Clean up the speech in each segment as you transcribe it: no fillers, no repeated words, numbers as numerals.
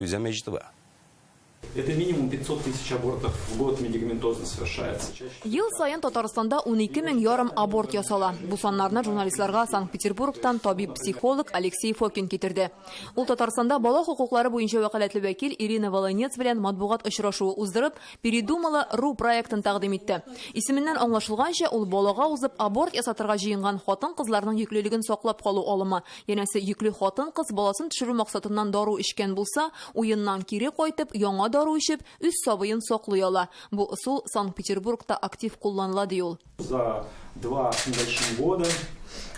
Фәйрүзә Мәҗитова. Это минимум 500 тысяч абортов в год медикаментозно совершается. Ел саен Татарстанда 12 мең ярым аборт ясала. Бу саннарны журналистларга Санкт-Петербургтан табиб-психолог Алексей Фокин китерде. Ул Татарстанда бала хокуклары буенча вәкаләтле вәкил Ирина Волынец белән матбугат очрашуы уздырып, Передумала ру проектын тәкъдим итте. Исеменнән аңлашылганча, ул балага узып аборт ясатырга җыенган хатын-кызларның йөклелеген саклап калу алымы. Янәсе, йөкле хатын-кыз баласын төшерү максатыннан дару эчкән булса, уеннан кире кайтып, яңа дару эчеп, үз сабыен саклый ала. Бу ысул Санкт-Петербургта актив кулланыла, ди ул. За два с небольшим года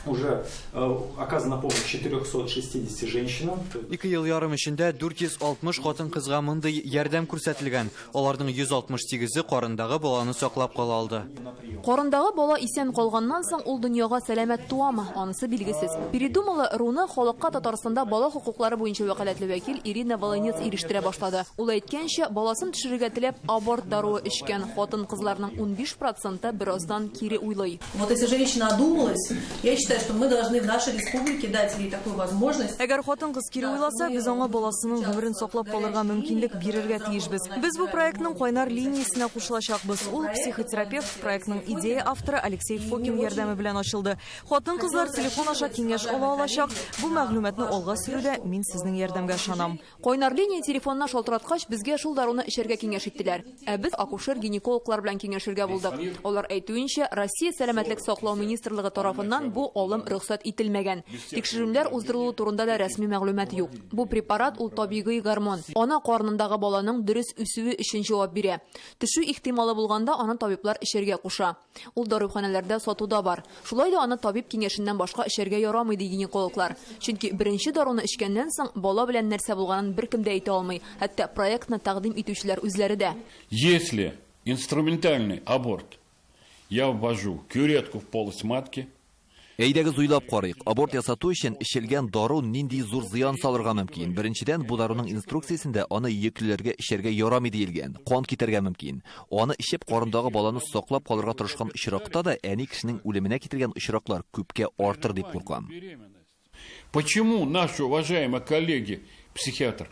уже э, оказана помощь 460 женщинам. Ике ел ярым эчендә 460 хатын-кызга мондый ярдәм күрсәтелгән. Аларның 168-е карындагы баланы саклап кала алды. Карындагы бала исән калганнан соң, ул дөньяга сәламәт туамы, анысы билгесез. Передумала руны халыкка Татарстанда бала хокуклары буенча вәкаләтле вәкил Ирина Волынец ирештерә башлады. Ул әйткәнчә, баласын төшерергә теләп аборт даруы эчкән хатын-кызларның 15 проценты бераздан кире уйлый. Вот если женщина одумалась, я считаю, что мы должны в нашей республике дать ей такую возможность. Әгәр хатын-кыз кире уйласа, без аңа баласының гомерен саклап калырга мөмкинлек бирергә тиешбез. Без бу проектның кайнар линиясенә кушылачакбыз. Ул психотерапевт, проектның идея авторы Алексей Фокин ярдәме белән ачылды. Хатын-кызлар телефон аша киңәш ала алачак. Бу мәгълүматны алга сөрүдә мин сезнең ярдәмгә ышанам. Кайнар линия телефонына шалтыраткач, безгә шул даруны эчәргә киңәш иттеләр. Ә без акушер-гинекологлар белән киңәшергә булдык. Алар әйтүенчә, Россия Сәламәтлек саклау министрлыгы тарафыннан бу алым рөхсәт ителмәгән. Тикшеренүләр уздырылуы турында да рәсми мәгълүмат юк. Бу препарат ул табигый гормон. Ана карынындагы баланың дөрес үсүе өчен җавап бирә. Төшү ихтималы булганда аны табиблар эчәргә куша. Ул даруханәләрдә сатуда бар. Шулай да аны табиб киңәшеннән башка эчәргә ярамый, ди гинекологлар. Чөнки беренче даруны эчкәннән соң, бала белән нәрсә булганын беркем дә әйтә алмый, хәтта проектны тәкъдим итүчеләр үзләре дә. Если инструментальный аборт, я ввожу кюретку в полость матки. Әйдәгез уйлап карыйк, аборт ясату өчен эчелгән дару нинди зур зыян салырга мөмкин? Беренчедән, бу даруның инструкциясендә аны йөклеләргә эчәргә ярамый диелгән, кан китәргә мөмкин. Аны эчеп, карындагы баланы саклап калырга тырышкан очракта да әни кешенең үлеменә китергән очраклар күпкә артыр дип куркам. Почему наши уважаемые коллеги, психиатр,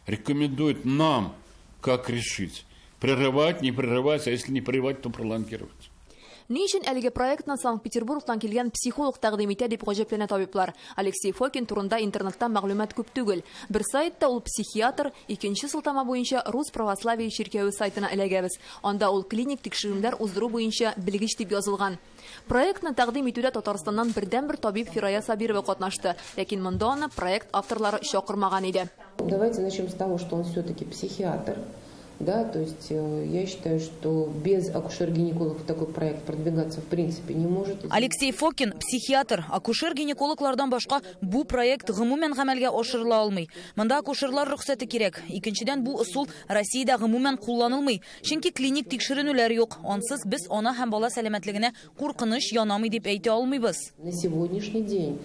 рекомендуют нам, как решить? Прерывать, не прерывать, а если не прерывать, то пролонгировать. Ни өчен әлеге проектны Санкт-Петербургтан килгән психолог тәкъдим итә дип гаҗәпләнә табиблар. Алексей Фокин турында интернетта мәгълүмат күп түгел. Бер сайтта ул психиатр, икенче сылтама буенча Рус православие чиркәве сайтына эләгәбез. Анда ул клиник тикшеренүләр уздыру буенча белгеч дип язылган. Проектны тәкъдим итүдә Татарстаннан бердәнбер табиб Фирая Сабирова катнашты, ләкин монда аны проект авторлары чакырмаган иде. Давайте начнем с того, что он все-таки психиатр. Да, то есть э, я считаю, что без акушер-гинекологов такой проект продвигаться в принципе не может. Алексей Фокин – психиатр, акушер-гинекологлардан башка бу проект гомумән гамәлгә ашырыла алмый. Монда акушерлар рөхсәте кирәк. Икенчедән, бу ысул Россиядә гомумән кулланылмый. Чөнки клиник тикшеренүләр юк. Ансыз без ана һәм бала сәламәтлегенә куркыныч янамый дип әйтә алмыйбыз. На сегодняшний день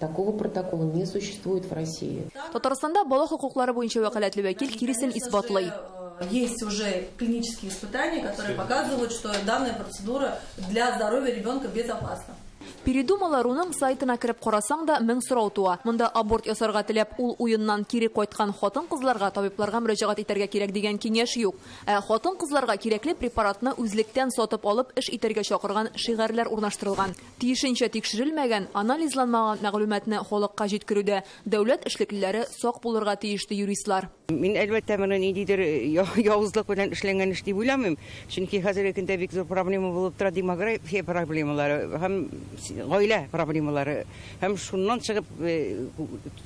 такого протокола не существует в России. Татарстанда бала хокуклары буенча вәкаләтле вәкил киресен исбатлый. Есть уже клинические испытания, которые показывают, что данная процедура для здоровья ребенка безопасна. Передумала руның сайтына кереп карасаң да, мең сорау туа. Монда аборт ясарга теләп, ул уеннан кире кайткан хатын-кызларга табибларга мөрәҗәгать итәргә кирәк дигән киңәш юк. Ә хатын-кызларга кирәкле препаратны үзлектән сатып алып эш итәргә чакырган шигарьләр урнаштырылган. Тиешенчә тикшерелмәгән, анализланмаган мәгълүматны халыкка җиткерүдә дәүләт эшлеклеләре сак булырга тиеш, ди юристлар. Мин, әлбәттә, моны ниндидер явызлык белән эшләнгән эш дип уйламыйм. Чөнки хәзерге көндә бик зур проблема булып тора демография проблемалары һәм гаилә проблемалары. Һәм шуннан чыгып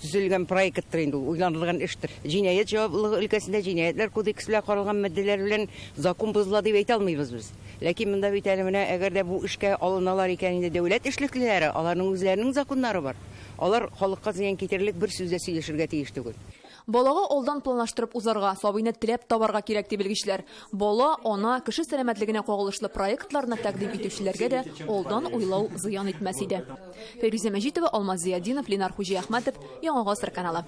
төзелгән проекттыр инде ул, уйланылган эштер. Җинаять җаваплылыгы өлкәсендә җинаятьләр кодексы белән каралган маддәләр белән закон бозыла дип әйтә алмыйбыз без. Ләкин монда бит әле менә әгәр дә бу эшкә алыналар икән инде дәүләт эшлеклеләре, аларның үзләренең законнары бар. Алар халыкка зыян китерерлек бер сүз дә сөйләшергә тиеш түгел. Балага алдан планлаштырып узарга, сабыйны теләп табарга кирәк, ди белгечләр. Бала, ана, кеше сәламәтлегенә кагылышлы проектларны тәкъдим итүчеләргә дә алдан уйлау зыян итмәс иде. Фәйрүзә Мәҗитова, Алмаз Зыятдинов, Ленар Хуҗиәхмәтов, Яңа Гасыр каналы.